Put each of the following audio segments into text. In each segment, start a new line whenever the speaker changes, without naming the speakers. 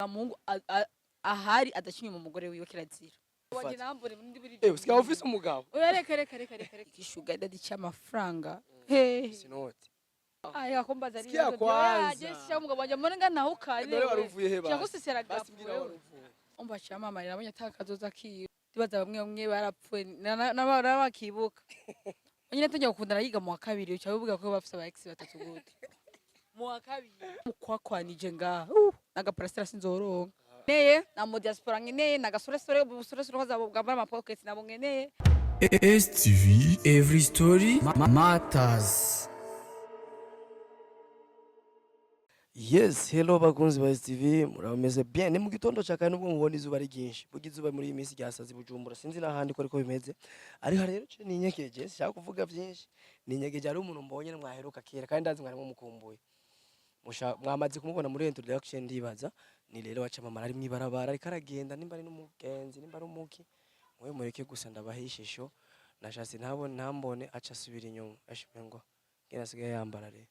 Mungu ahari adakinye mu mugore wiwe kirazira. Wanje nambure ndi buri.
Eh, usigaye ufise umugabo?
Oya, reka reka reka reka reka. Igishuga daddy cy'amafaranga. He.
Sinoti.
Aya kombaza ari.
Sikia kwanza.
Je sha umugabo wanje mbona nga naho kare.
None wari uvuye he basi?
Cyagusesera
Basi
gafu.
mbwira wari uvuye.
Umva cyamamare nabonye atakazoza kiwe. Ndibaza bamwe bamwe barapfuye n'abakibuka. Nyine tujya gukundana yiga mu wa kabiri, uca bivuga ko bafise aba ex batatu gute. Mu wa kabiri. Mukwakwanije ngaha. N'agaparasitara sinzoronka. Neye na mu diaspora nkeneye nagasoresore ubusoresore ko zabo bwambara ama pockets nabo nkeneye.
STV Every Story Matters.
Yes, hello bakunzi ba STV, murameze bien. Ni mu gitondo ca kare nubwo mubona izuba ari ryinshi. Burya izuba muri iyi minsi ryasaze i Bujumbura, sinzi n'ahandi ko ariko bimeze. Ariko rero ce ninyegeje, sinshaka kuvuga vyinshi. Ninyegeje ari umuntu mbonye mwaheruka kera kandi ndazi mwarimo mukumbuye. Musha mwamaze kumubona muri introduction ndibaza. Ni rero wacamamara ari mwibarabara ariko aragenda nimba ari n'umugenzi nimba ari umuki. Mwe mureke gusa ndabahe ishusho. Nashatse ntabone ntambone aca asubira inyuma. Ashimwe ngo ngena asigaye yambara rero.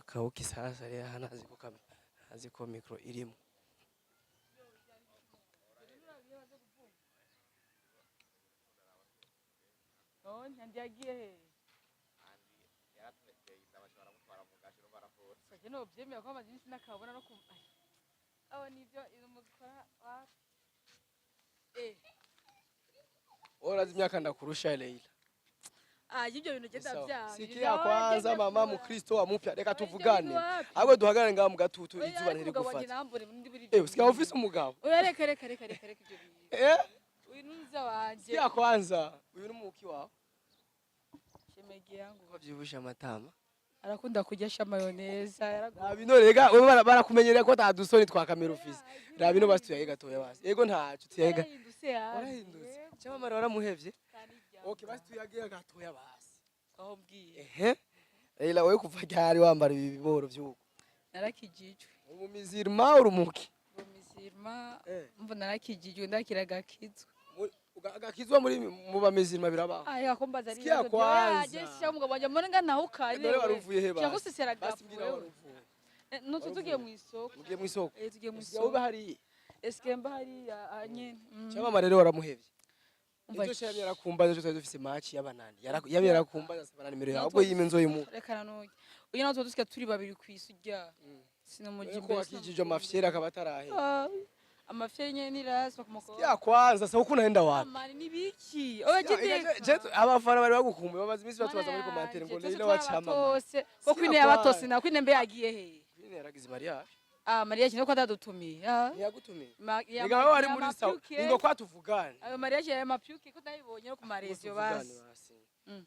Kauki sasa rero hano azi ko azi ko micro irimo.
None andi yagiye he? Sake no byemera ko amaze iminsi nakabona no ku abo nivyo mukora wa eh.
Urazi imyaka ndakurusha Leila.
Ah, ibyo bintu genda
Sawa.
bya.
Sikia kwanza mama mukristo wa mupya reka tuvugane. Ahubwo duhagarare ngaha mu gatutu izuba ntiri gufata. Eh, usigaye ufise umugabo?
Oya, reka reka reka reka reka ibyo bintu.
Eh?
Uyu nunza wanje.
Sikia kwanza, uyu ni umuki wawe.
Shemegi yangu.
Ko vyibusha amatama.
Arakunda kurya sha mayonnaise.
Raba ino rega, wewe barakumenyerera ko ata dusoni twa kamera ufise. Raba ino basi tuyage gatoya basi. Yego ntaco tuyega.
Yarahindutse yaje.
Warahindutse. Cyamamare waramuhevye? Okay, basi tuyage gatoya basi.
Aho mbwiye.
Ehe. Leila wewe kuva ryari wambara ibi biboro vy'uko?
Narakijijwe.
Umumizirima urumuki?
Umizirima.
Eh.
Umva narakijijwe ndakira gakizwa.
Agakizwa muri mu bamizirima birabaho.
Aya kombaza ari.
Sikia kwanza.
Je sha umugabo wanje mbona nga naho kare.
None wari uvuye he basi?
Cyagusesera
Basi
gafu.
mbwira wari uvuye.
Nutu tugiye mu isoko.
Mugiye mu isoko.
Eh, tugiye mu
Usigaye uba
isoko.
hariya.
Eske mba hariya nyene.
Cyamamare rero waramuhevye.
Umva
Ejo sha yarakumbaza ejo twari dufise match y'abanani. Yari yarakumbaza asaba nimero yawe ahubwo yime nzoyimuha.
Reka nanuye. Uyu nawe tuba dusigaye turi babiri ku isi urya. Sinamuja
Ko wakijije amafyera akaba atarahe.
Amafyeri nyene ni rasi bakumukora.
Ya kwanza sasa uko unaenda wapi?
Amani nibiki? Oya jideka.
Je abafana bari bagukumbuye bamaze iminsi batubaza muri commentaire ngo Leila wacamama.
Ko kwine yabatose na kwine mbe yagiye he?
Kwine yaragize mariage.
Ah, Maria kino ko atadutumiye. Ah.
Ntiyagutumiye.
Ya
Niga wewe wari muri sawa. Ningo kwa tuvugane.
Ayo mariage ya mapyuke ko ndayibonye no ku marezo basi.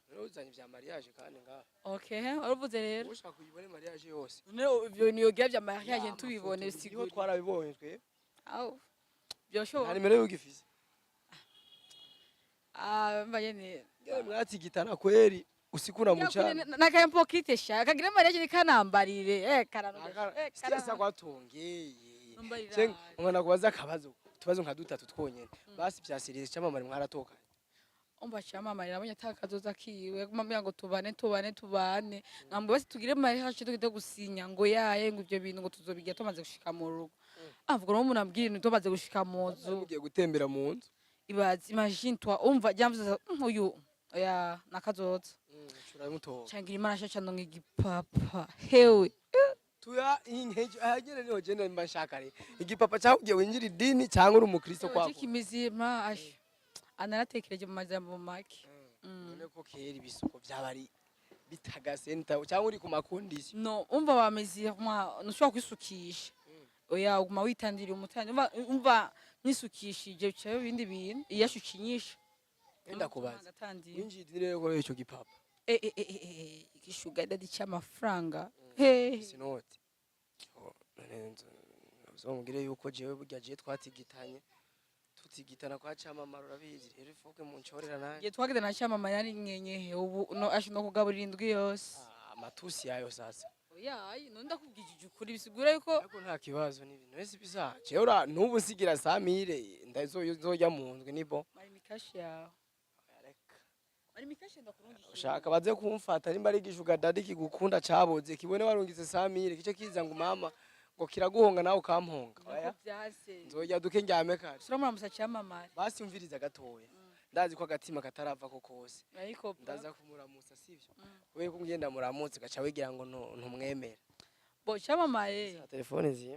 Rero uzanye vya mariage kandi ngaha.
Okay, uruvuze rero.
Ushaka kuyibone mariage yose.
None ivyo niyo gya mariage ntubibone
Niho
siguri.
twarabibonye twe.
Aw.
Nta
Byoshoboka.
nimero y'ugifise.
Ah, mba nyene.
Ngere mwatigitana kweri usiku na mchana.
Nakayampo kitesha. Kagira mariage nikanambarire. Eh, karano. Eh,
Siasa kwatongeye.
Nambarira.
Cenga umwana kubaza akabazo. Tubazo nka dutatu twonyene. Basi vyasiriye cyamamare mwaratoka.
Umva cyamamare nabonye atakazoza kiwe kumambira ngo tubane tubane tubane ngambo basi tugire mariage tugite gusinya ngo yaye ngo ivyo bintu ngo tuzobigira tumaze gushika mu rugo. Avuga no umuntu ambwira ibintu tumaze gushika mu nzu.
Mugiye gutembera mu nzu.
Ibaze imagine toi umva jamvuze uyu oya nakazoza.
Uramutora.
Cangira imana shacha ndonke igipapa hewe.
Tuya inkejo ahagere niho jenda mba nshaka re. Igipapa cyakugiye winjira idini cyangwa uri umukristo kwako.
Kimizima ash anaratekereje mu majambo make.
None ko kera ibisuko byabari bitagase nta cyangwa uri ku makondisiyo.
No umva bamezirma ntushobora kwisukisha. Oya uguma witandiriye umutandi umva umva nisukishije bicaye ibindi bintu iyashukinyisha.
Enda kubaza. Winjira idini rero ko ico gipapa.
Eh eh eh eh igishuga daddy cy'amafaranga. He.
Sinoti. Uzomubwire yuko jewe burya jewe twatigitanye. Tutigitana kwa camamara urabizi rero ifoke muncorera nanjye.
Ngiye twageze na cyamamare ari nkenyehe ubu no ashe no kugaburira indwi yose.
Ah, amatusi yayo sasa.
Oya none ndakubwije ukuri bisigura yuko
Ariko nta kibazo ni ibintu wese bizaje. Jewe ura nubu nsigira samire ndazojya mu ndwi ni bo.
mari mikashi yawe.
Reka.
Mari mikashi ndakurungishije.
Ushaka baze kumfata nimba ari igishuga daddy kigukunda caboze kibone warungitse samire kice kiza ngo mama Ngo kiraguhonga nawe ukamponga. Oya.
Nuko vyase.
Nzojya duke ndyame kare.
Suramuramutsa cyamamare.
Basi umviriza gatoya, ndazi ko agatima katarava ko kose.
Ariko
Ndaza kumuramutsa, sivyo? Kubera ko ngenda muramutse ugaca wigira ngo ntumwemera.
Bo cyamamare.
Za telefone nzima.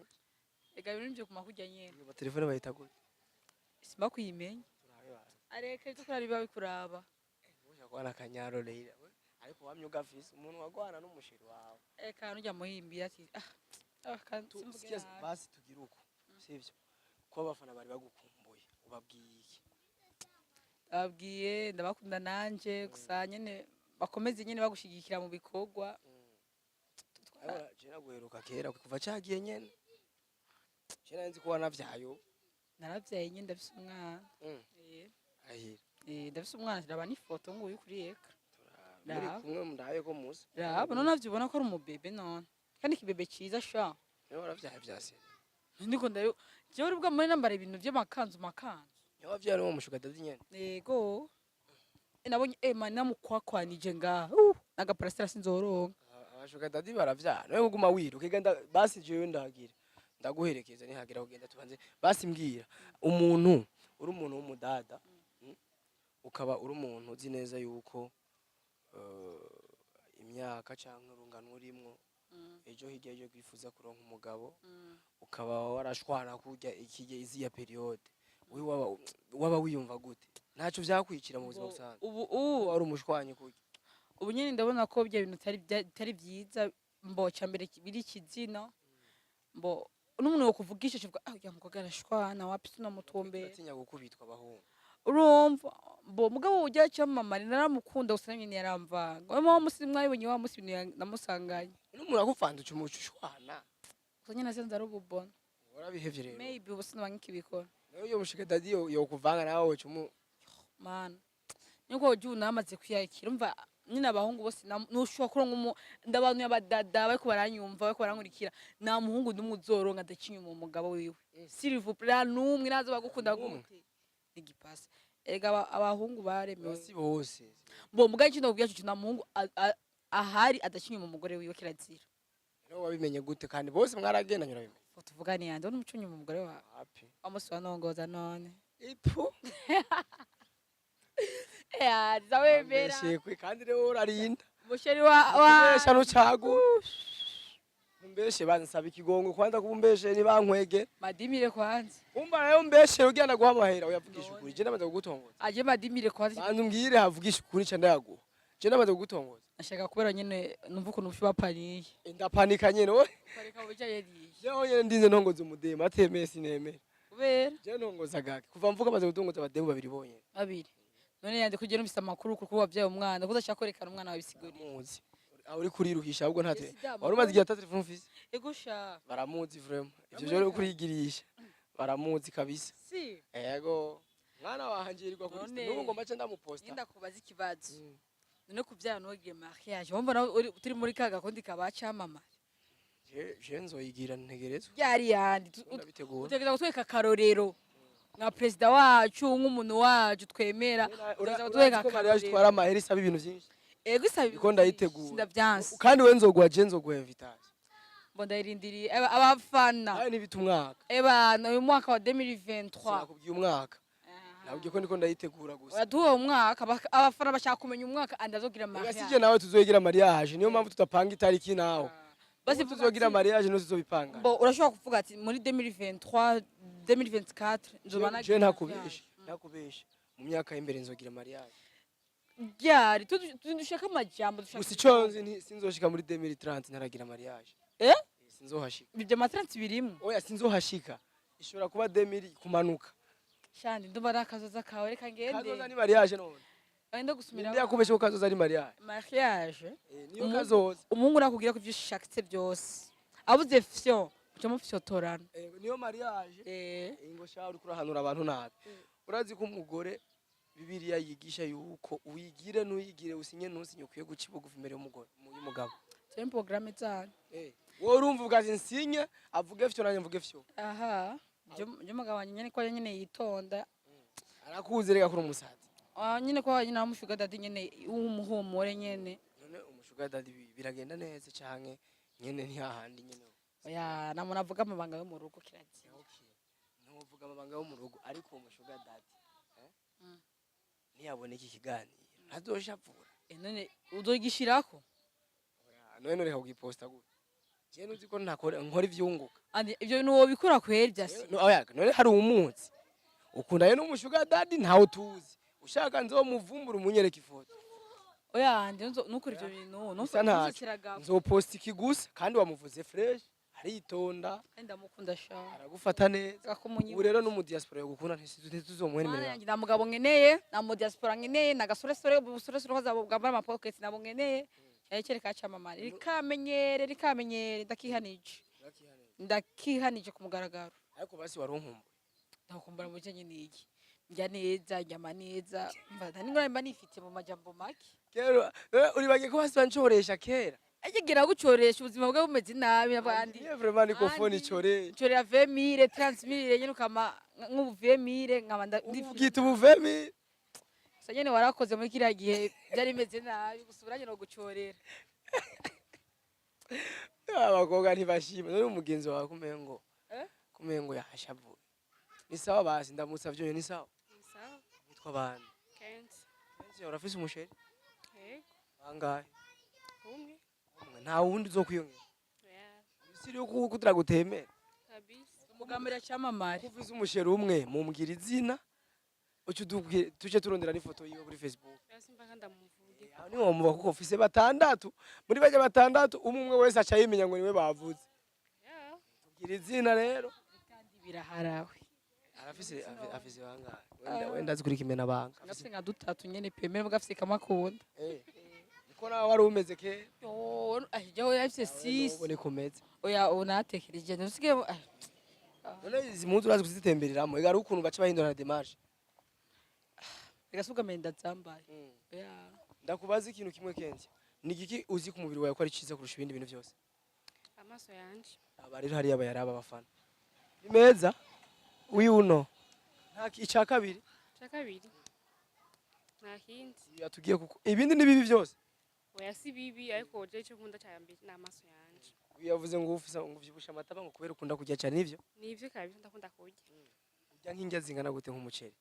Ega ibintu byo kumakujya nyene.
Iyo telefone bayita gute?
Simba kuyimenya.
Turabe basi.
Areke ibyo kuraba biba bikuraba.
Ushaka kubona akanyaro Leila we, ariko wamye ugafise umuntu wagwana n'umusheri wawe.
Eka nujya muhimbira ati ah kandi simvuge
Sikia,
nabi.
Basi tugira uko, sivyo? Ko abafana bari bagukumbuye, ubabwiye iki?
Ndababwiye ndabakunda nanje, gusa nyene bakomeze nyene bagushigikira mu bikorwa.
Ariko je naguheruka kera, kuva cagiye nyene je nari nzi ko wanavyaye ubu.
Naravyaye nyene, ndafise umwana. Eh.
Ahira.
Eh, ndafise umwana, ndaba n'ifoto nguyu kuri eka.
Muri
Raba.
kumwe ndaye ko musa.
Raba none navyo ubona ko ari umubebe none, kandi ikibebe ciza sha.
Niwe waravyaye vyase?
Ndiko ndayo jewe uri bwa muri nambara ibintu vy'amakanzu makanzu.
Niwe wavyaye n'uwo mushuga daddy nyene?
Yego. Nabonye man namukwakwanije ngaha n'agaparasitara sinzoronka.
Abashuga daddy baravyara. Niwe kuguma wiruka igenda. Basi jewe ndagira ndaguherekeza, nihagira kugenda tubanze. Basi mbwira umuntu, uri umuntu w'umudada, ukaba uri umuntu uzi neza yuko imyaka canke urungano urimwo, ejo hirya y'ejo kwifuza kuronka umugabo, ukaba warashwana kurya ikije iziya période, wewe waba wiyumva gute? Ntaco vyakwicira mu buzima busanzwe?
Ubu ubu
Wari umushwanyi kurya.
Ubu nyine ndabona ko bya bintu bitari byiza. Mbo cya mbere biri ikizina, mbo n'umuntu wokuvugisha avuga: "Ah, uriya mukobwa arashwana, wapi tunamutumbera."
Turatinya gukubitwa abahungu.
Urumva, mbo mugabo ujya cyamamare naramukunda, gusa nyine yaramvanga. Wa musi mwabonye wa musi ibintu namusanganye.
N'umuntu akuvanga uca umuca ushwana.
Gusa nyine nasanze ari ububona.
Warabihevye rero?
Maybe ubu sinaba nkikibikora.
Nawe iyo mushika daddy yokuvanga nawe woca umu
Mana, niko ujya ubu namaze kwiyakira. Umva nyine abahungu bose nushobora kuronka ndabantu y'abadada bariko baranyumva, bariko barankurikira, nta muhungu n'umwe uzoronka adaca inyuma umugabo wiwe, s'il vous plaît, n'umwe nazo bagukunda.
N'umwe.
Gute nigipasa erega abahungu baremewe.
Si bose.
Bo mugabo ikintu ndakubwira cyo, nta muhungu ahari adaca inyuma umugore wiwe, kirazira.
Nawe wabimenye gute kandi bose mwaragendanye urabimenye?
Tuvugane yande n'umuco inyuma umugore wawe?
Wapi.
Wa musi wanongoza none.
Ipu.
Yaza wemera.
Ambeshekwe kandi rero urarinda.
Musheri wa
Umbesha ntucagura, umbeshe bansaba ikigongo kwanza, kuba umbeshe nibankwege.
Madimire kwanza.
Umva nayo umbeshe ugenda guha amahera, uyavugisha ukuri, je ndamaze kugutongoza.
Aje madimire kwanza.
Banza umbwire, havugisha ukuri ca ndayaguha, je ndamaze kugutongoza.
Nashaka kubera nyene numva ukuntu ushuba paniye.
Ndapanika nyene we.
Pareka wicaye riye.
Jewe nyene ndinze ntongoza umudemu atemeye sinemera.
Kubera?
Je ntongoza gake, kuva mvuka maze gutongoza abademu babiri bonyene.
Babiri none yande kugira numvise amakuru kuko wabyaye umwana, kuko udashaka kwerekana umwana wawe bisiguriye.
Baramuzi, aho uri kuriruhisha ahubwo nta
Ese da,
wari umaze igihe ata telefone ufise.
Ego sha.
Baramuzi vraiment, ivyo vyo uri kurigirisha baramuzi kabisa.
Si.
Ego, mwana wanje yirirwa kuri n'ubu ngomba nce ndamuposta.
Ninda kubaza ikibazo. None kubyara ntugiye mariage, wumva nawe turi muri ka gakundi kabacamamare?
Je nzoyigira, ntegerezwa.
Byari yandi
Ndabitegura.
Utegereza kutwereka akarorero nka perezida wacu, nk'umuntu wacu twemera. Utegereza kutwereka
Urazi ko mariage
akarorero.
itwara amahera, isaba ibintu vyinshi.
Ego, isaba ibintu
Niko ndayitegura.
vyinshi, ndavyanse.
Kandi we nzoguha, je nzoguha invitation.
Mbo ndayirindiriye. Abafana.
Ayo nibita umwaka.
Ebana uyu mwaka wa 2023.
Sinakubwiye umwaka, nabwiye ko ndiko ndayitegura gusa.
Uraduha umwaka, abafana bashaka kumenya umwaka andazogira
Ega
mariage.
sije nawe tuzoyigira mariage, niyo mpamvu tutapanga itariki nawe.
Basi
Ubu tuzogira mariage niyo tuzobipanga.
Bo urashobora kuvuga ati muri 2023, 2024 nzoba
Je
nagize
ntakubeshe, ntakubeshe, mu myaka y'imbere nzogira mariage.
Ryari? Dushaka amajambo, dushaka.
Gusa ico nzi sinzoshika muri 2030 ntaragira mariage.
Eh?
Sinzohashika.
Ibyo matariki birimo.
Oya, sinzohashika, ishobora kuba 2000 kumanuka.
Shandi, ndumva ari akazoza kawe, reka ngende.
Kazoza ni mariage none?
Ngende gusumira.
Ninde yakubeshe ko kazoza ari mariage?
Mariage.
Eh, niyo kazoza.
Umuhungu nakubwira ko ivyo ushatse byose abuze fyo muca mufyotorana.
Eh, niyo mariage.
Eh.
Ingo sha, uriko urahanura abantu nabi. Urazi ko umugore Bibiliya yigisha yuko uyigire ntuyigire, usinye ntusinye, ukwiye guca bugufi imbere y'umugore, y'umugabo.
Turi programme zanyu.
Eh, wowe urumva ugaze nsinye avuge fyo nanjye mvuge fyo.
Aha byo mugabo wanjye nyene ko nyene yitonda.
Arakuzi reka kuri umusazi.
Ah, nyene ko nyine amushuga daddy nyene w'umuhumure nyene.
None umushuga daddy biragenda neza canke nyene ntihahandi nyene?
Oya, nta muntu avuga amabanga yo mu rugo, kirazira.
Okay, ntuvuga amabanga yo mu rugo, ariko uwo mushuga daddy, eh? Niyabona iki kiganiro ntazoshavura?
Eh, none uzogishirako?
Oya, none noreka kugiposta gute? Je nuzi ko ntakora, nkora ivyunguka.
Andi, ivyo bintu wobikora kweri vyasi?
No, oya, none hari umunsi ukundanye n'umushuga daddy ntawe tuzi, ushaka nzomuvumbura umunyereka ifoto.
Oya andi, nukora ivyo bintu.
Bisa ntaco.
Ntuzoseragako.
Nzoposta iki gusa, kandi wamuvuze fresh, aritonda.
Kandi ndamukunda sha.
Aragufata neza.
Akamunyi.
Ubu rero no mu diaspora yo gukunda ntituzomuhe nimero
Mana
yawe.
yanjye, nta mugabo nkeneye, nta mu diaspora nkeneye, nta gasoresore ubusoresore bwazabo bwambara amapoketi nabo nkeneye. Cyari camamare, rikamenyere, rikamenyere, ndakihanije, ndakihanije ku mugaragaro.
Ariko basi warunkumbuye?
Ndakumbura mu bijanye n'iki? Ndya neza, ndyama neza, mba nta n'ingorane mba nifitiye mu majambo make.
Kera uribagiye ko basi bancoresha kera?
Agegera gucoresha ubuzima bwe bumeze nabi abandi.
Niyo vraiment niko phone icoreye.
Ncorera 20 000, 30 000 nyene, ukama nk'ubu 20 000 nkaba
Ubu bwita ubuvemi.
Gusa nyene warakoze muri kiriya gihe byari bimeze nabi, gusa ubu no gucorera.
Abakobwa ntibashima. None umugenzi wawe kumengo
Eh?
kumengo yashavuye. Ni sawa basi, ndamutsa vyonye, ni sawa?
Sawa.
Witwa bande?
Kenshi.
Kenshi, urafise umuchéri?
Yego.
Bangahe?
Umwe.
Umwe, nta wundi uzokwiyongera?
Ya.
Isi yo kugira gutemera.
Kabisa.
Umugambira camamare.
Ko ufise umuchéri umwe, mumbwira izina uce udubwire, tuje turondera n'ifoto yiwe kuri Facebook.
Basi mpaka ndamuvuge.
Aho niho muba, kuko ufise batandatu, muri bajya batandatu umwe umwe wese aca yimenya ngo niwe bavuze.
Ya.
Tubwira izina rero.
Kandi biraharawe.
Arafise, afise bangahe? Wenda wenda azi kuri kimena banga.
Gafise nka dutatu nyene pemere, gafise kamakunda.
Eh, niko nawe wari umeze ke?
Yo, aho yafise 6.
Ubu niko umeze.
Oya, ubu natekereje ntusigaye.
None izi mpuzu urazi kuzitembereramo? Ega hari ukuntu baca bahindura na démarche.
Gasuga menda zambaye. Oya.
Ndakubaza ikintu kimwe, Kenshi, ni igiki uzi ku mubiri wawe ko ari cyiza kurusha ibindi bintu byose?
Amaso yanje.
Aba rero hariya bayaraba abafana ni meza uyu uno nta icya kabiri?
Cya kabiri. Nta kindi.
Yatubwiye kuko ibindi ni bibi byose.
Oya, si bibi, ariko je icyo nkunda cya mbere ni amaso yanje.
Uyu yavuze ngo ufise ngo uvyibushe amatama ngo kubera ukunda kurya cyane, nivyo?
Nivyo kabisa, ndakunda kurya.
Urya nk'indya zingana gute nk'umuceri?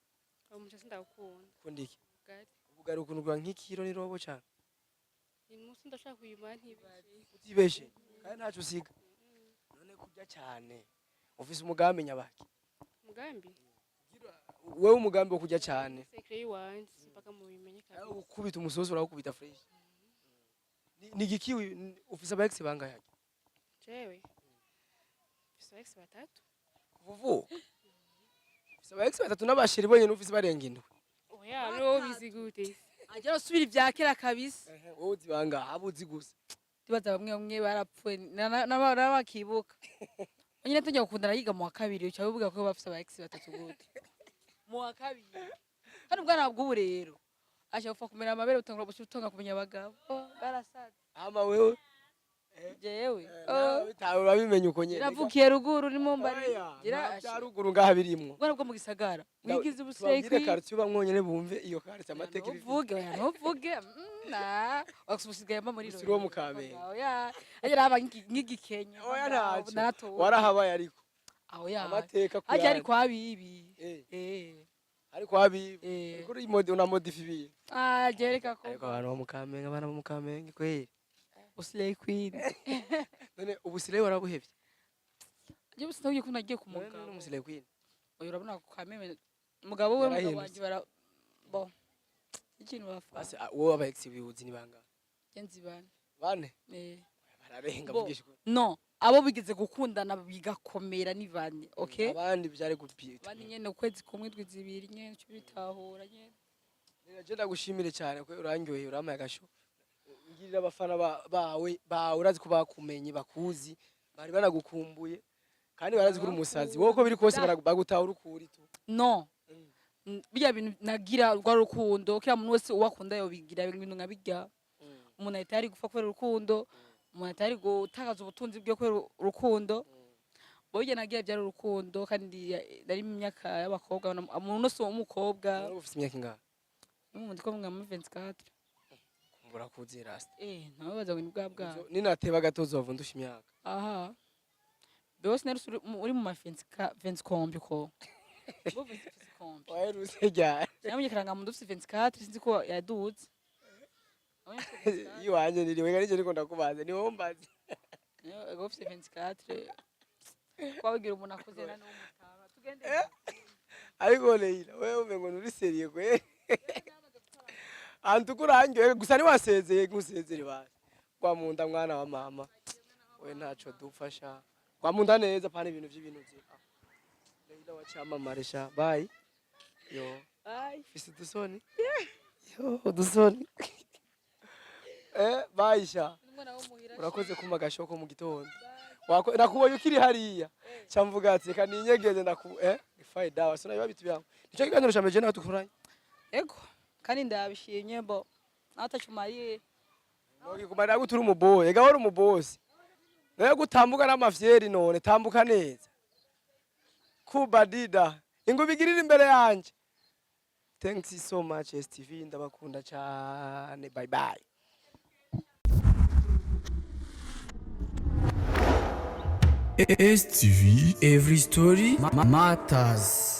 Uwo muco sindawukunda.
Ukunda iki?
Ubugari.
Ubugari ukuntu ugura nk'ikiro n'irobo cyane?
Ni umunsi ndashaka kuyimara ntibeshe.
Utibeshe kandi ntacyo usiga. None kurya cyane, ufise umugambi nyabaki?
Umugambi?
Wewe umugambi wo kurya cyane.
Secret yiwanje mpaka mubimenye kabisa.
Ukubita umusozi, urawukubita fresh. Ni igiki ufise aba ex bangahe?
Jewe mfise ex batatu.
Kuvuka ufise aba ex batatu n'abachéri bonyene ufise barenga indwi?
Oya, no bizi gute?
Ajya asubira ibya kera kabisa.
Wowe uzi bangahe? Abo uzi gusa.
Ndibaza bamwe bamwe barapfuye n'abakibuka. Nyine tujya gukundana yiga mu wa kabiri, uca bivuga ko bafise aba ex batatu gute mu wa kabiri? Kandi ubwana bw'ubu rero aje gupfa kumera amabere, utangura guca utonga kumenya abagabo. Oh, barasaze.
Ama wewe?
Jewe?
Nawe bitawe urabimenye uko nyene.
Navukiye ruguru ni mumbari.
Oya, nta bya ruguru ngaha birimwo.
Ubwana bwo mu gisagara wigize
Tubabwire
ubuseki.
Quartier bamwonyene bumve iyo quartier amateka ibifite.
Ntuvuge, oya, ntuvuge. Na usigaye mba muri
Usiri wo mu Kamenge.
Oya, ajya raba nk'igikenya.
Oya, ntacyo.
Naratowe.
Warahabaye ariko.
Aho ya.
Amateka ku
Ajya ari
yandi.
kwa bibi.
Eh,
Eh.
ariko habibi.
Eh.
Uriko unamodifa ibintu.
Ah, jereka ko.
Ariko abantu bo mu Kamenge, abana bo mu Kamenge kweri.
Uslay queen.
None ubu slay warabuhevye?
Je busa nagiye ko nagiye ku
None
mugabo.
n'umuslay queen.
Oya, urabona ko kameme umugabo we, umugabo
Yarahindutse.
wanje bara bo ikintu bafa.
Basi wowe aba ex wihuzi ni bangahe?
Genzi bane.
Bane?
Eh.
Bararenga.
Bo.
Vugisha ukuri.
No, abo bigeze gukundana bigakomera ni bane, okay?
Abandi byari gupita.
Abandi nyene ukwezi kumwe, indwi zibiri nyene uca bitahura nyene.
Rero ndagushimire cyane ko urandyoheye, urampaye agasho. Ngirira abafana bawe, urazi ko bakumenye, bakuzi, bari banagukumbuye kandi barazi ko uri umusazi. Wowe uko biri kose bagutahura ukuri tu.
No. Birya bintu nagira rwa rukundo, kila muntu wese uwakunda yobigira ibintu nka birya. Umuntu ahita yari gupfa kubera urukundo, umuntu ahita yari gutakaza ubutunzi bwe kubera urukundo. Burya nagira byari urukundo, kandi nari mu myaka y'abakobwa, umuntu wese w'umukobwa.
Wowe ufite imyaka ingahe?
N'ubu ndiko mwa muri 24.
Kumbura kuzi rasta.
Eh, ntababaza ngo ni bwa bwana.
Ninateba gato uzova ndusha imyaka.
Aha. Bose nari uri mu ma 20 kombi ko. Bo 20 kombi.
Waherutse ryari?
Namenye karangamuntu ufise 24, sinzi ko yaduze. Nabonye ufise 24.
Iwanje niriwe nige ariko ndakubaza, ni wowe mbaza.
Ego, ufise 24. Kwabigira umuntu akuze na n'umutaba. Tugende.
Ariko Leila, wewe umengo nturi sérieux kweri. Antu kurangiwe gusa ntiwasezeye, nkusezere basi. Kwa munda mwana wa mama. We ntaco dufasha. Kwa munda neza, pana ibintu vy'ibintu vye. Leila wa cyamamare sha. Bye. Yo.
Bye.
Fise udusoni. Yo, udusoni. Bye sha.
Umwana wo muhira.
Urakoze kuma gashoko mu gitondo. Wako nakubonye ukiri hariya. Camvuga ati reka ninyegeze ndaku faida so nayo bitu byangu. Nico kiganiro ca mbere nawe tukuranye.
Ego. Kandi ndabishimye bo. Nawe atacumariye.
Nogikumarira gute uri umuboyi? Ega wari umubosi. Nayo gutambuka n'amafyeri, none tambuka neza. Kubadida. Ingubigirira imbere yanje. Thanks so much, STV, ndabakunda cyane. Bye bye.
STV Every Story Matters.